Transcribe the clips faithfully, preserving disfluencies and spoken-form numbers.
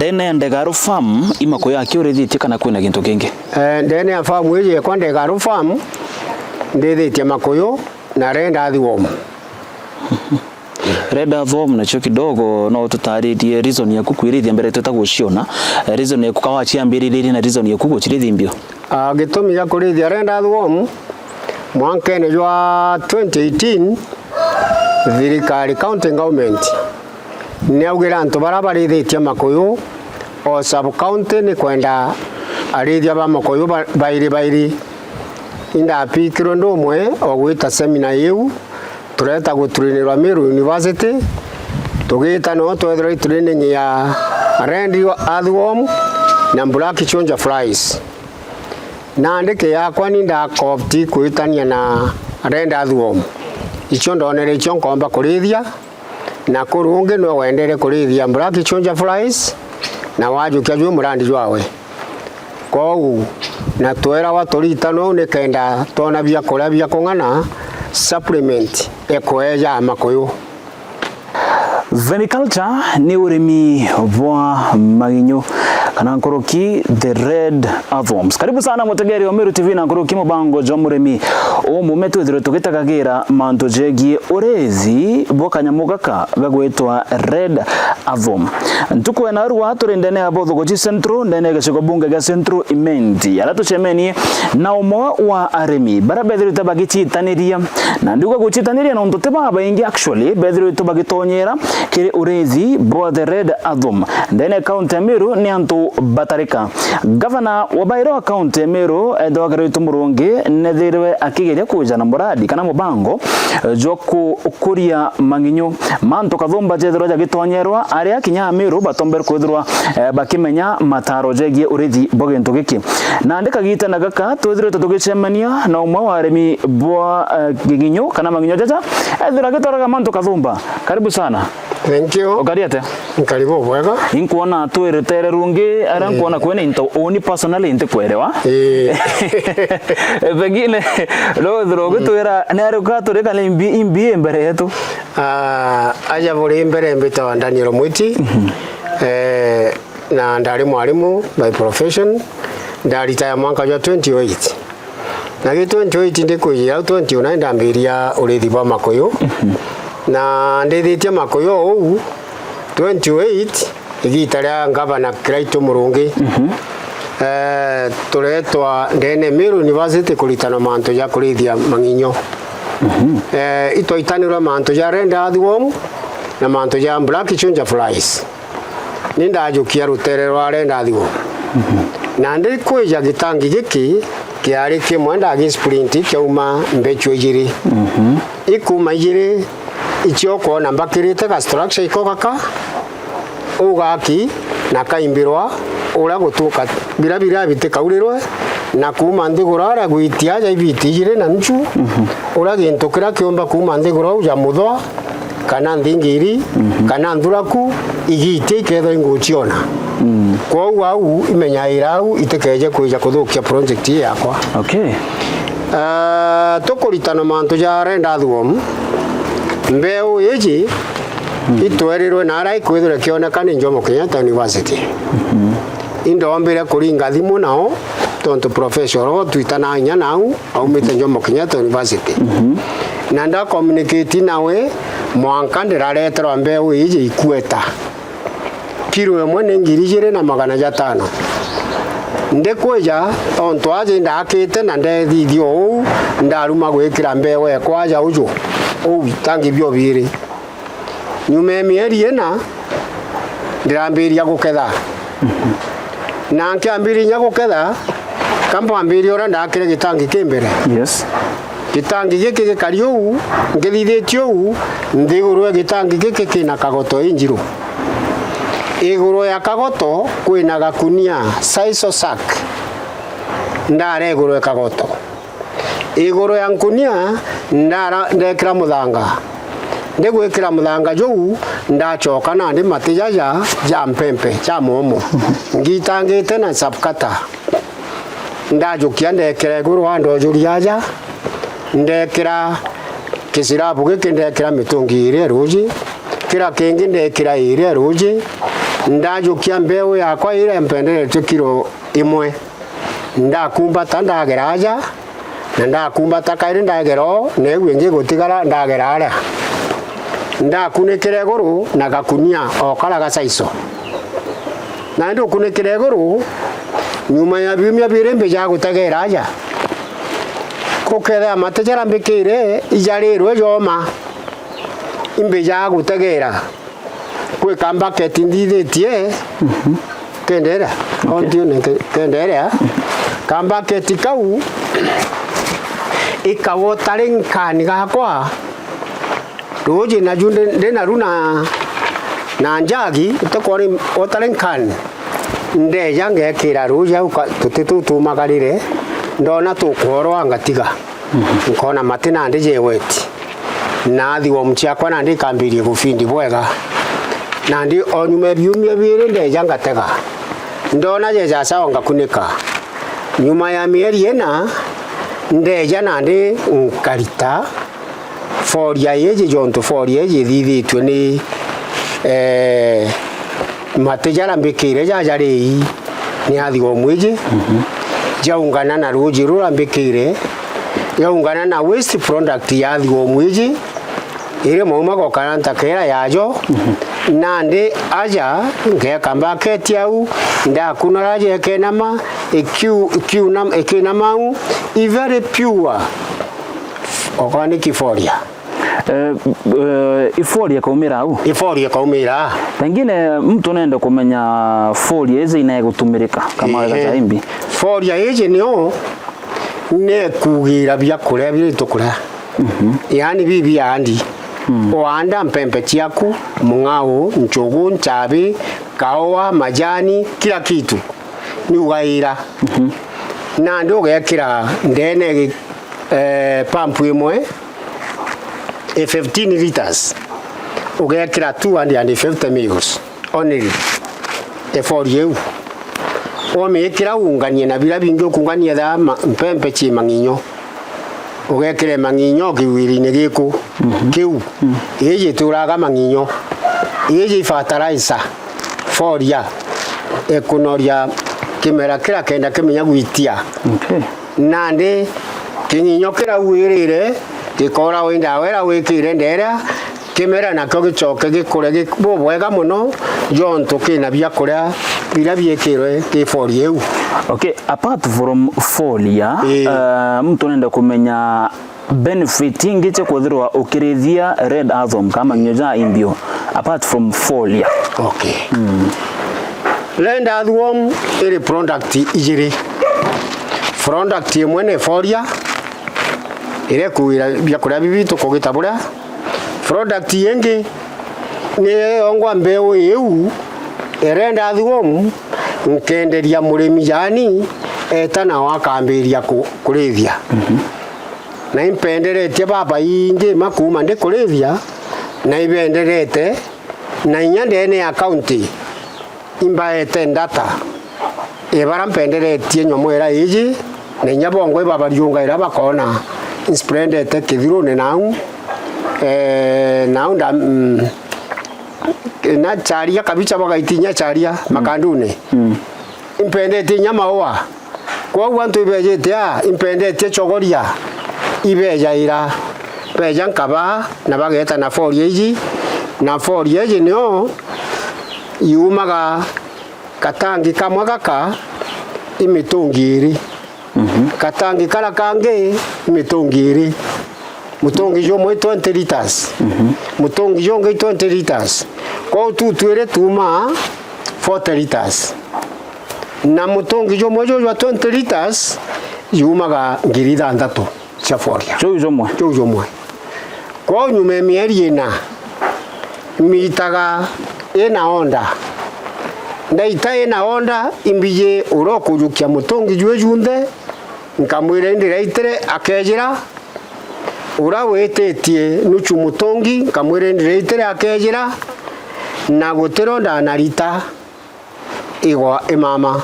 Ene ya Ndegaru Farm, i makuyu aki urithitie kana kwina gintu kingi? Eh, ndene ya farm iji yekwa Ndegaru Farm, ndithitie makuyu na red earthworm. Red earthworm nacio kidogo no ututaririe reason yaku kwirithia mbere twita guciona. Eh, reason yaku ka waciambiririe na reason yaku gucirithia mbio? Ah, gitumi gia kurithia red earthworm, mwankene jwa twenty eighteen, thirikari, county government, niaugire antu baria barithitie makuyu o sub county ni kwenda arithia ba makuyu ba-, bairi bairi. Indapikirwe ndi umwe o gwita seminar iu, tureta gutrainirwa Meru University, tugita no twethirwa i training ya red earthworm na black soldier flies. Nandi ki yakwa ni ndakopti kwitania na red earthworm. Icio ndonere icio nkomba kurithia, na kuru ungi nwe wendere kurithia black soldier flies, na wajukia jwi murandi jwawe. Kwou, na twerawa turitanwe nikenda twona biakuria bia kung'ana, supplement ekweja makuyu. Viniculture ni urimi bwa maginyu, kana nkuruki the red earthworms. Karibu sana mutegeri wa Meru T V na nkuruki mubango jwa murimi umume twithirwe tugitagagira mantu jegie urithi bwa kanyamu gaka gagwitwa red earthworm. Ntuku ena rua turi ndene ya Bothogochi Central, ndene ya gicigo bunge gia Central Imenti, aria tucemenie na umwe wa arimi baria bethirite bagicitaniria. Na ndiuga gucitaniria nontu ti babaingi actually bethirite bagitonyera kiri urithi bwa the red earthworm. Ndene ya kaunti ya Meru ni antu batarika. Gavana wa bairi wa kaunti ya Meru, ethirwa Kiraitu Murungi, nethirwe akigeria kuja na muradi kana mubango, eh, jwa ku-, kuria manginyu. Mantu kathumba jethirwa jagitonyerwa, aria kinya Amiru batombere kwithirwa, eh, bakimenya mataro jegie urithi bwa gintu giki. Nandi kagitene gaka, twithirite tugicemania na umwe wa arimi bwa, eh, giginyu kana manginyu jaja, ethirwa agitwaraga mantu kathumba. Karibu sana. Thank you. Ukari atia? Nkari bubwega. Inkwona twiritere rungi, aria nkwona kwina into uni personally ntikwerewa. Ii. Pengine, no, no, gutwira, ni ari ukaturika ni imbi, imbi mbere yetu. Ah, aja buri mbere mbitawa Daniel Mwiti. Eh, na ndari mwarimu by profession. Ndaritaya mwanka jwa twenty oh eight. Na gi twenty oh eight ndikwijira au twenty oh nine ndambiria urithi bwa makuyu. Na ndithitie makuyu o uu twenty oh eight, igita ria ngavana Kiraitu Murungi. Eh, turetwa ndene Meru University kuritana mantu ja kurithia mang'inyo. Eh, itwaitanirwe mantu ja red earthworm na mantu ja black soldier flies. Ni ndajukia rutere rwa red earthworm. Na ndikwija gitangi giki kiari kimwe ndagi sprint kiauma mbechua ijiri. Ikuma ijiri icio ukwona mbakirite ga structure iko gaka, ugaki na kaimbirwa uria gutuka bira bira bitikaurirwe, na kuuma nthiguru aria gwitia aja ibiti ijiri na nuchu, uria gintu kiria kiumba kuuma nthiguru au ja muthwa, kana nthingiri, kana nthuraku, igiitia ikethwa inguciona. Kwou au imenyaira au itikeje kwija kuthukia project ii yakwa. Okay. Ah, tukuritana mantu ja red earthworm, mbeu iji itwerirwe na aria ikwithirwa ikioneka ni Jomo Kenyatta University. Indombire kuringa thimu nao, tontu professor oro twitana inya nau, aumite Jomo Kenyatta University. Na nda communicate nawe, mwanka ndirareterwa mbeu iji ikweta. Kiro imwe ni ngiri ijiri na magana jatano. Ndikwija, tontu aja indakite na ndethithia uu, ndaruma gwikira mbeu ekwa aja uju, uu itangi bio biiri. Nyuma ya mieri ina, ndirambiria guketha. Na nkiambiriria guketha, ka mpambirie uria ndakire gitangi ki mbere. Yes. Gitangi giki gikari uu, nkithithitie uu, nthiguru ya gitangi giki kina kagoto injiru. Iguru ya kagoto kwina gakunia, sisal sack. Ndara iguru ya kagoto. Iguru ya nkunia ndara-, ndekira muthanga. Ndigwikira muthanga juu, ndacoka nandi mati jaja ja mpempe, ja momo. Ngitangite na sapkata. Ndajukia ndekira iguru wa ndojuri aja, ndekira kisirabu giki, ndekira mitungi iri ya ruji, kira kingi ndekira iri ya ruji, Ndajukia mbeu yakwa iria mpenderetue kiro imwe, ndakumbata ndagera aja, na ndakumbata kairi ndagera oo, na iu ingi gutigara ndagera aria. Ndakunikira iguru na gakunia o karia gacaico. Na ndi ukunikira iguru, nyuma ya biumia biiri mbijaa gutegera aja. Gukethira mati jaria mbikire ijarirwe jooma, imbijaa gutegera. Kwi kambaketi nthithitie, kenderea, ontiune ke-, kenderea. Kambaketi kau ika watering can gakwa, ruuji naju ndi, ndi naru na, na njagi, utekwa ni watering can. Ndeja ngekira ruuji au ka-, tuti tuu tumagarire, ndona tukworoa ngatiga. Nkona mati nandi je wet. Na earthworm ciakwa nandi ikambirie gufindi bwega. Nandi o nyuma ya biumia biiri ndeja ngatega. Ndona jeja sawa ngakunika. Nyuma ya mieri ina, ndeja nandi nkarita foria iji, jontu foria iji ithithitue ni, eh, mati jaria mbikire jaja rii ni earthworm iji, jaungana na ruuji ruria mbikire, jaungana na waste product ya earthworm iji, iri mauma gokana ntakera yajo, nandi aja, ngeka mbaketi au, ndakunara jekenama, ikiu-, ikiunam-, ikinama au, i very pure organic foria. Eh, eh, iforia ikaumira au? Iforia ikaumira. Pengine mtu nenda kumenya foria iji inaegutumirika kama wega zaimbi. Foria iji nio nekugira biakuria biria tukuria. Yaani bibi andi. Waanda mpempe ciaku, mung'ao, nchugu, nchabi, kaua, majani, kila kitu. Ni ugaira. Nandi ugekira ndene gi-, eh, pampu imwe, i fifteen liters, ugekira two hundred and fifty mils only, ifori iu. Wamikira unganie na biria bingi ukungania thaa ma-, mpempe ci mang'inyo, ugekire mang'inyo kiwiriine giku kiu. Iji ituraga mang'inyo, iji i fertilizer, foria, ikunoria kimera kiria kenda kimenya gwitia. Okay. Nandi king'inyo kiria uirire gikora wi ndawa iria wikire nderia, kimera nakio gicoke gikure gi-, bubwega mono, jontu kina biakuria biria biikirwe ki foria iu. Okay, apart from foria, ii, eh, muntu nenda kumenya benefit ingi cia kwithirwa ukirithia red earthworm kana mang'inyo ja imbio, apart from folia? Okay. Red earthworm iri product ijiri. Product imwe ni folia, iria ikuira biakuria bibi tukugita buria. Product ingi ni yongwa mbeu iu, red earthworm, nkenderia murimi, yaani, eta nao akambiria ku-, kurithia. Na impenderetie babaingi ma kuuma ndikurithia, na ibenderete, na inya ndene ya county, imbaete ndata, ibara mpenderetie nyomo ira iji, na inya bongwa ibabariungaira bakona inspirendete kithirune nau, eh, nau nda, mm, na charia kabicha bagaiti inya charia makandune. Impendetie inya maua. Kwou antu ibejite aa, impendetie chogoria, ibejaira. Beja nkabaa, na bageeta na foria iji, na foria iji nio yumaga katangi kamwe gaka, i mitungi iri. Katangi kara kangi, i mitungi iri. Mutungi jumwe i twenty liters. Mutungi jungi i twenty liters. Kwou tu twiri tuumaa forty liters. Na mutungi jumwe juju jwa twenty liters jumaga ngiri ithanthatu cia foria. Juu jumwe? Juu jumwe. Kwou nyuma ya mieri ina, mitaga ina onda. Ndaita ina onda, imbiji uria ukujukia mutungi juu junthe, nkamwira indi raitire akejira, uria wititie nuchu mutungi, nkamwira indi raitire akejira, na gutiro ndanarita igwa imama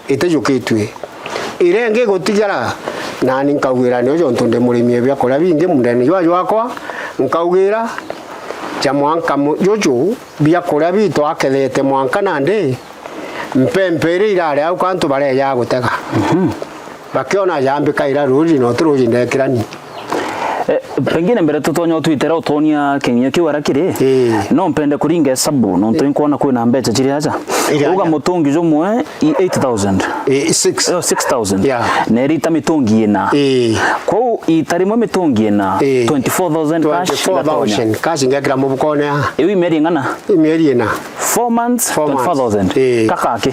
itijukitue. Iria ingi igutigara, nani nkaugira nio jontu ndi murimi e biakuria bingi mundene jwa jwakwa, nkaugira, ja mwanka mu-, juju, biakuria bitu akethete mwanka nandi, mpempe iria irari au ka antu bareeja gutega. Mhm. Bakiona jambika ira ruuji, no ti ruuji ndekirani. Eh, pengine mbere tutonya utwitera utonia king'io kiu ara kiri, Ii. no mpende kuringa hesabu, nontu inkwona kwina mbecha ciri aja. Iri Uga aja. mutungi jumwe i eight thousand. Ii, six. Oh, six thousand. Yeah. Na irita mitungi ina. Ii. Kwou ita rimwe mitungi ina, Ii. twenty-four thousand cash igatonya. Twenty-four thousand cash ngekira mubukone aa. Iu i mieri ing'ana? I mieri ina. Four months, Four months. twenty-four thousand. Ii. Kakaki.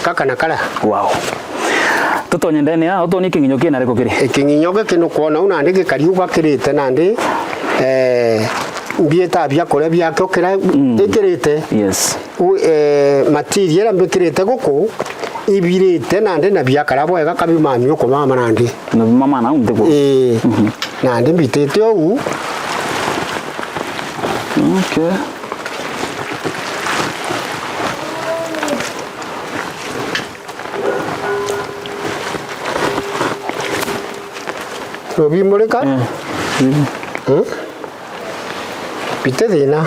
Kaka na kara. Wow. Tutonye ndene ya, utonie king'inyo kina riku kiri? E, king'inyo giki nukwona u nandi gikari u gakirite nandi, eh, mbiita biakuria biakio kira Mm. ikirite. Yes. U, eh, material iria mbikirite guku, ibirite nandi na biakara bwega kabi mami ukumama nandi. Na mama na unti ku. Ii. Mhm. Nandi mbitite uu. Okay. Rubimurika? Mm. Mm. Bite thina.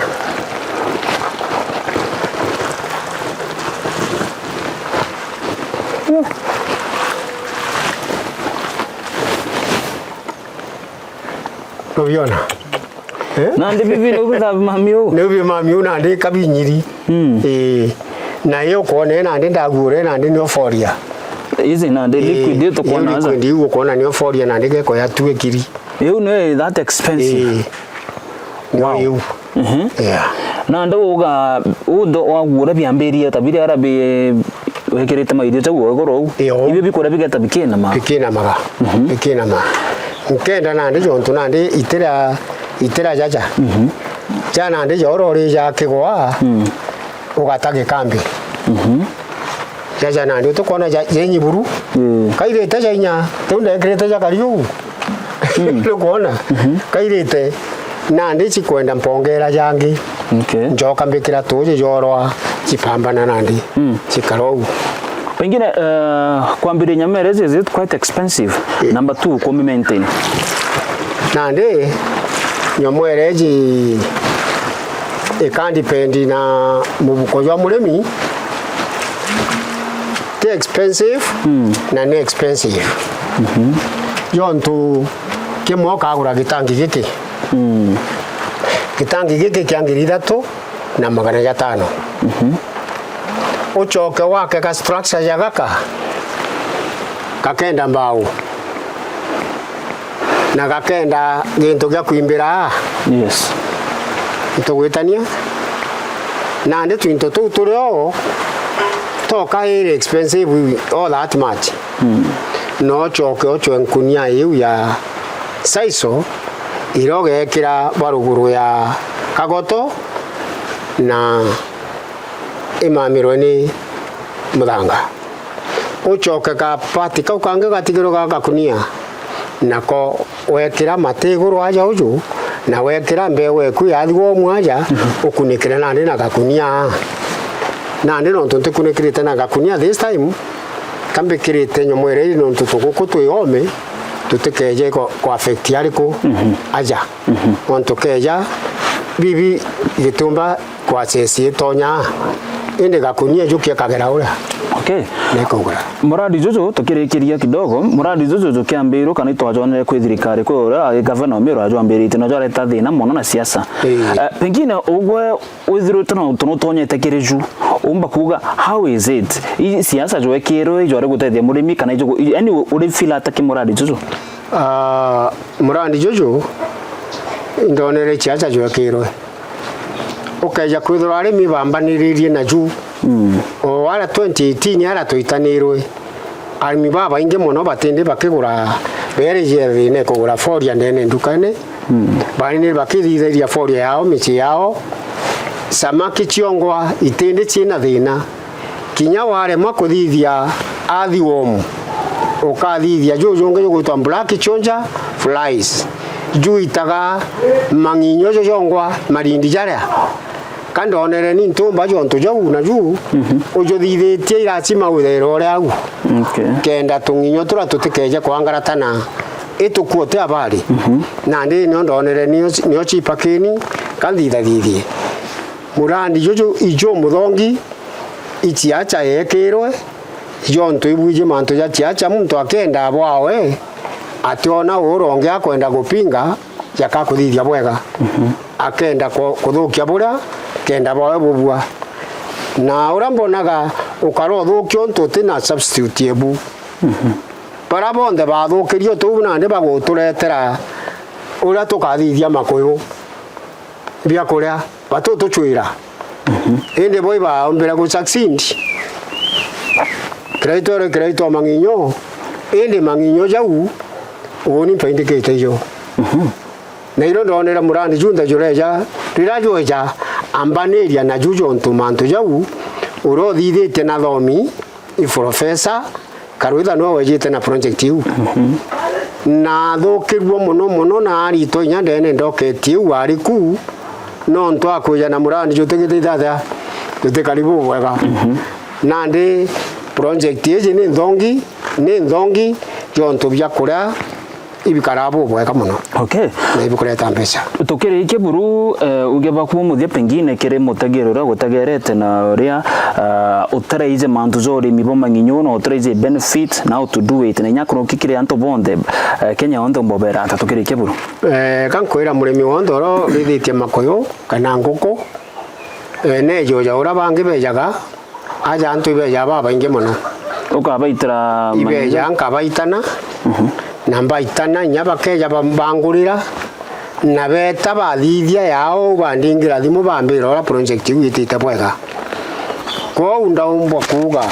Nubiona? Eh? Nandi bibi ni ubithabi mami u. Ni ubi mami u nandi kabinyiri. Mm. Eh. Na yo kwone nandi ndagure nandi ni oforia. Izi nandi Eh, liquid yo tukwona yo aza. Liquid iu ukwona ni oforia nandi geko ya tuikiri. Iu ni that expensive. Eh. Ni Wow. iu. Mhm. Yeah. Nandi uga undo wagura biambirie ta biria ara bi wikirite mairio jau iguru uu. Io. Ibio bikuria bigeta bikinama. Bikinamaga. Mhm. Bikinama. Nkenda nandi jontu nandi itira, itira jaja. Mhm. Ja nandi jorori ja kigwa, Mm. ugata gikambi. Mhm. Jaja nandi utikwona ja, jenyi buru. Mm. Kairite ja inya, tiu ndekirite ja kariu. Mm. Nukwona? Mhm. Kairite, nandi cikwenda mpongera jangi. Okay. Njoka mbikira tuji jorwa, cipambana nandi. Mm. Cikara uu. Pengine, eh, kwambiria nyamera iji, is it quite expensive? Eh. Number two, kumi maintain. Nandi, nyamera iji ikandepend na mubuko jwa murimi. Ti expensive Mm. na ni expensive. Mhm. Jontu kimwe ukagura gitangi giki. Mm. Gitangi giki kia ngiri ithatu na magana jatano. Mhm. Ucoke wake ka structure ja gaka, gakenda mbau. Na gakenda gintu gia kwimbira. Yes. Itugwitania. Nandi twinto tuu turi o, toka iri expensive all that much. Mm. No ucoke ucwe nkunia iu ya sisal, iria ugekira ba ruguru ya kagoto na imamirwe ni muthanga. Ucoke ka part kau kangi gatigirwe ga gakunia, nako wekira mati iguru aja uju, na wekira mbeu eku yathigwa umwe aja, ukunikire nandi na gakunia. Nandi nontu ntikunikirite na gakunia this time, ka mbikirite nyomwere iri nontu tuguku twi ome, tutikeje ku, ku affect ariku aja. Mhm. Nontu keja, bibi gitumba kwa sesi itonya, indi gakunia jukia kagera uria. Okay. Nekugura. Muradi juju, tukirikiria kidogo, muradi juju jukiambirwe kana itwajonere kwi thirikari, kwi uria gavana Omiru ajwambiritie, na jwareta thina mono na siasa. Ii. Eh, pengine ugwe withirite na untu nutonyete kiri ju, umba kuuga, how is it? I siasa jwekirwe, ijwari gutethia murimi, kana ijo, yani, uri feel ata ki muradi juju? Ah, muradi juju, indonere siasa jwekirwe. Ukeja kwithirwa arimi bambaniririe na ju. Mm. O ara twenty eighteen ara twitanirwe, arimi babaingi mono batindi bakigura, bereje thina kugura foria ndene ndukane. Mm. Bari ni bakithithiria foria yao micii yao. Samaki ciongwa itindi ciina thina. Kinya waremwa kuthithia earthworm, ukathithia juju jungi jugwitwa black soldier flies. Juitaga mang'inyo jo jongwa marindi jaria. Ka ndonere ni ntumba jontu jau na ju, mhm, ujuthithĩtie iracima uthere uria au. Okay. Kenda tung'inyo turia tutikeje kwangaratana, itukua uti habari. Mhm. Nandi nio ndonere nio, nio cipakini, Ka nthithathithie. Murandi juju ijo muthongi, i ciaca yeekirwe, jontu ibwiji mantu ja ciaca, muntu akenda bwawe, ationa uuru ungi akwenda gupinga, jaka kuthithia bwega. Mhm. Akenda ku-, kuthukia buria kenda bwawe bubua. Na uria mbonaga ukara uthukia untu uti na substitute ebu. Mhm. Bara bonthe bathukirie utu buu nandi baguturetera uria tukathithia makuyu biakuria, batutucwira. Mhm. Indi bo ibaombire gu succeed. Kiraitwa ri kiraitwa mang'inyo, indi mang'inyo jau uuni mpaindikite ijo. Mhm. Na irio ndonere murandi junthe jureja, riria jweja ambaniria naju jontu mantu jau, uria uthithitie na thomi, i professor, Karwitha niwe wejite na project iu. Mhm. Na athukirue mono mono na aritwa inya ndene ndoketi iu ari ku, nontu akwija na murandi jutigitite atia, jutikari bubwega. Mhm. Nandi project iji ni nthongi, ni nthongi jontu bia kuria ibikaraa bubwega mono. Okay. Na ibikureta mbeca. Tukirikia buru, eh, uge baku muthia pengine kiri mutegeri uria gutegerete na uria, ah, utaraije mantu ja urimi bwa mang'inyu na utaraije benefit na how to do it. Na inya kuruki kiri antu bonthe, eh, Kenya yonthe umbobera ata tukirikia buru? Eh, ka nkwira murimi wonthe uria urithitie makuyu kana nguku, eh, neeje uja uria bangi bejaga, aja antu ibeja babaingi mono. Ukabaitira mang'inyu? Ibeja nkabaitana, mhm, na mbaitana, inya bakeja ba-, bangurira, na beeta bathithia yao, bandingira thimu, bambira uria project iu itite bwega. Kwou ndaumbwa kuuga,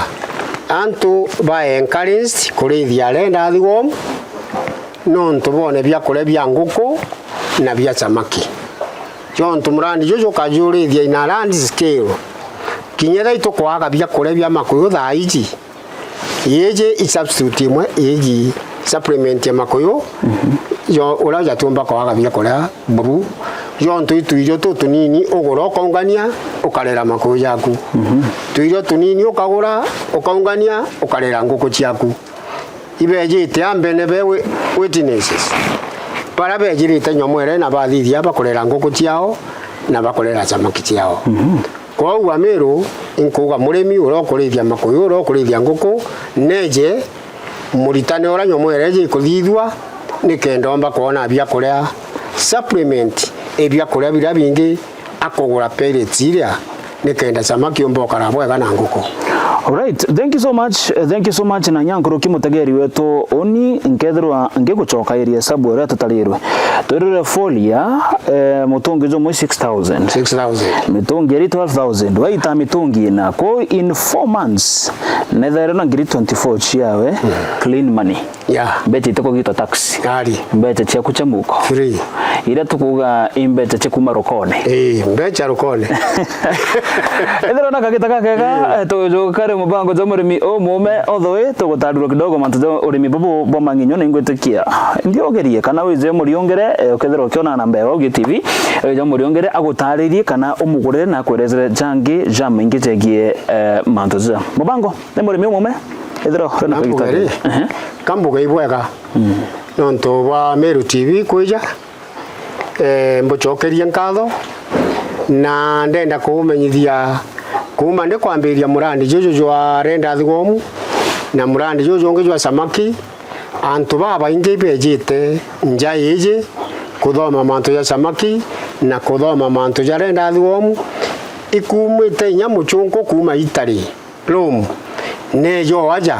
antu ba encouraged kurithia arenda athigom, nontu boone biakuria bia nguku na bia samaki. Jontu murandi juju ukajurithia in a large scale. Kinya thaa itukwaga biakuria bia makuyu thaa iji, iiji i substitute imwe, iiji supplement ya makuyu, mhm, jo uria jatiumba kwaga biakuria buru. Jontu i tuirio tutunini ugura ukaungania, ukarera makuyu jaku. Mhm. Tuirio tunini ukagura, ukaungania, ukarera nguku ciaku. Ibejite a mbene be wi-, witnesses. Bara bejirite nyomwere na bathithia bakurera nguku ciao na bakurera samaki ciao. Mhm. Kwou Amiru, inkuuga murimi uria ukurithia makuyu, uria ukurithia nguku, neeje muritane uria nyomwere iji ikuthithua, nikenda omba kwona biakuria supplement ibiakuria biria bingi akugura pellets iria, nikenda samaki umba ukara bwega na nguku. Alright, thank you so much, eh, thank you so much na nyankuruki mutegeri wetu. Uni nkethirwa ngigucokairia hesabu iria tutarirwe. Twirire folia, eh, mutungi jumwe six thousand. Six thousand. Mitungi iri twelve thousand. Waita mitungi ina. Kwou in four months, nethaire na ngiri twenty-four ciawe, mm, clean money. Yeah. Mbeca itikugitwa tax. Ari. Mbeca ciaku cia muko. Free. Iria tukuuga i mbeca cia kuma rukone. Ii, mbeca rukone. Ethirwa na kagita gakega, ii, eh, tujuka ri mubango jwa murimi umume, although tugutarirwa kidogo mantu ja urimi bubu bwa mang'inyu, ningwitikia. Nthi ugerie kana wije muriungire, eh, ukethirwa ukiona namba ya Waugi T V, wije muriungire agutaririe kana umugurire na akwerezere jangi jamaingi jegie, eh, mantu ja mubango. Ni murimi umume, ethirwa uri na kagita. Ehe. Ka mbuga ibwega. Mm. Nontu bwa Meru T V kwija, eh, mbucokerie nkatho, na ndenda kuumenyithia kuuma ndi kwambiriria murandi juju jwa Red Earthworm na murandi juju jungi jwa samaki, antu babaingi bejite nja iji kuthoma mantu ja samaki na kuthoma mantu ja Red Earthworm, ikumite inya mucunku kuuma Italy. Rome, neeja o aja,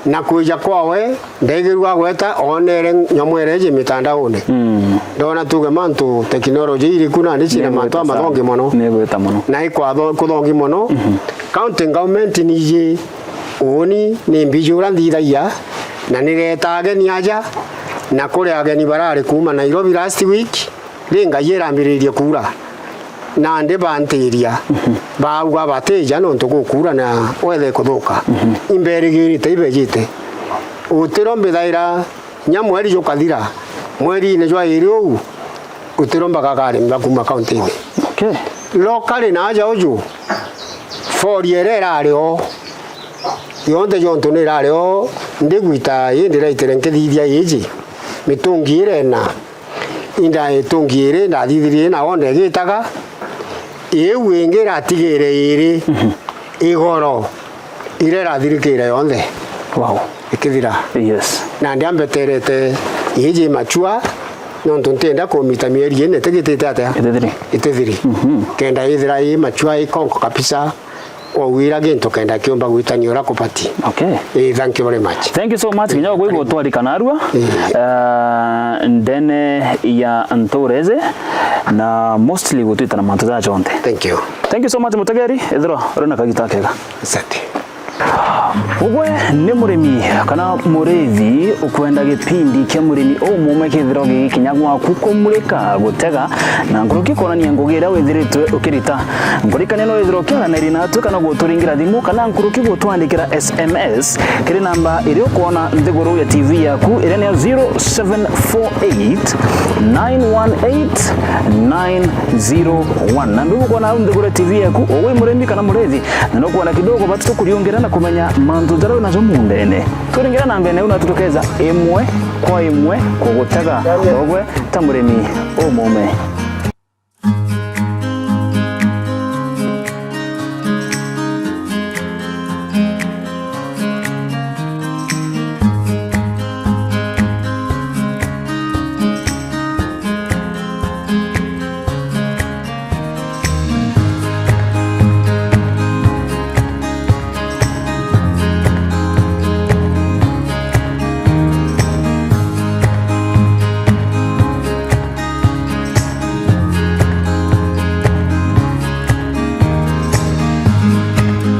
na kwija kwawe, ndaigirua agweta, oonere nyomwere iji mitandaone. Mm. Ndona tuge mantu teknoloji iri ku nandi cina mantu amathongi mono. Ni igweta mono. Na ikwatho-, kuthongi mono. Mhm. County government niji uuni ni mbiji uria nthithagia, na nireta ageni aja, na kuri ageni barari kuuma Nairobi last week, ri Ngai irambiririe kuura. Nandi bantiria, mhm, bauga batija nontu gukuura na weather ikuthuka. Mhm. Imberigirite ibejite. Utiro mbithaira nya mweri jukathira, mweriine jwa iri uu, utiro mbagaga arimi ba kuuma kauntiine. Okay. Locally na aja uju, fori iria irari o, yonthe jontu ni irari o, ndigwita indi iraitire nkithithia iji, mitungi irena. inda itungi iri ndathithirie na wonde igitaga, iu ingi iratigire iri igoro iria irathirikire yonthe Wow. ikithira. Yes. Na ndiambeterete iji machua, nontu ntienda kumita mieri ina itigitite atia? Itithiri. Itithiri. Mhm. Kenda ithira i machua i konko kabisa, kwou ira gintu kenda kiumba gwitania uria kubati. Okay. Eh, thank you very much. Thank you so much. Kinya gwa igutwarika narua. Eh. Uh, ndene ya ntureze na mostly gutwita na mantu ja jonte. Thank you. Thank you so much, mutegeri. Ethirwa uri na kagita kega. Asante. Ugwe ni murimi kana murithi ukwenda gipindi kia murimi umume kithirwa gigikinya gwaku kumurika gutega na nkuruki kwonania ngugi iria withiritwe ukirita? Nkurikania no withirwe ukiaranairie natwe kana guturingira thimu kana nkuruki gutwandikira S M S kiri namba iria ukwona nthiguru ya T V yaku iria niyo zero seven four eight nine one eight nine zero one. Namba iu ukwona au nthiguru ya T V yaku, uwi murimi kana murithi, na nukwona kidogo batu tukuriungira na kumenya mantu jaria winajo mundene. Turingira namba ene iu natu tukeza imwe kwa imwe kugutega ugwe ta murimi umume.